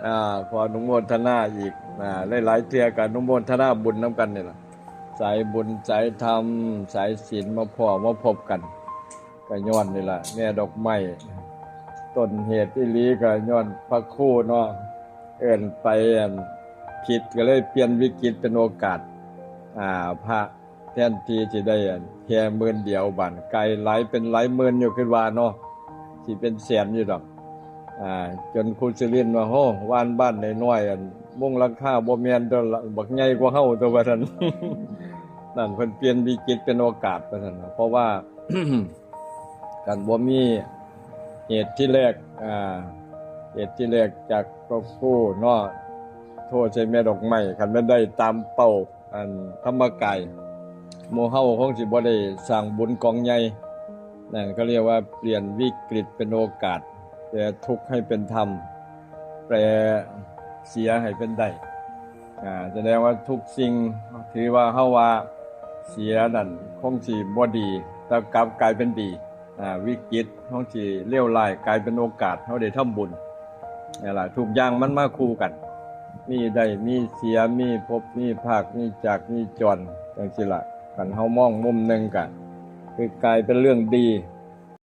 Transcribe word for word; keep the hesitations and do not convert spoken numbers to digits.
อ่าขออนุโมทนาอีกอ่าหลายๆเทื่อก็อนุโมทนาบุญนำกันนี่ล่ะ สายบุญสายธรรม สายศีลมาพ้อมาพบกัน ก็ย้อนนี่ล่ะ แม่ดอกไม้ ต้นเหตุอีหลีก็ย้อนพระครูเนาะ เอิ้นไปอันผิดก็เลยเปลี่ยนวิกฤตเป็นโอกาส อ่า พระแทนที่สิได้อันแค่หมื่นเดียว บาดกลายหลายเป็นหลายหมื่นอยู่ คิดว่าเนาะ สิเป็นแสนอยู่ดอก อ่า จนครูสุรินทร์ว่า โห ว่านบ้านน้อยๆ อัน มุงหลังคาบ่แม่นตัวละ บักใหญ่กว่าเฮาตัว ว่าซั่น นั่นเพิ่นเปลี่ยนวิกฤตเป็นโอกาส ว่าซั่น เพราะว่า คันบ่มีเหตุที่แรก อ่า เหตุที่แรกจากพระครูเนาะ โทษใส่แม่ดอกไม้ คันแม่นได้ตามเป้า อันธรรมกาย หมู่เฮาคงสิบ่ได้สร้างบุญกองใหญ่ นั่นเขาเรียกว่าเปลี่ยนวิกฤตเป็นโอกาส แปลทุกข์ให้เป็นธรรม แปลเสียให้เป็นได้ อ่า แสดงว่าทุกสิ่ง ถือว่าเฮาว่าเสียนั่นคงสิบ่ดี แต่กลับกลายเป็นดี อ่า วิกฤตคงสิเลวร้ายกลายเป็นโอกาส เฮาได้ทำบุญ นี่ล่ะ ทุกอย่างมันมาคู่กัน มีได้มีเสีย มีพบมีพราก มีจากมีจร จังซี่ล่ะ คันเฮามองมุมหนึ่งก็คือกลายเป็นเรื่องดี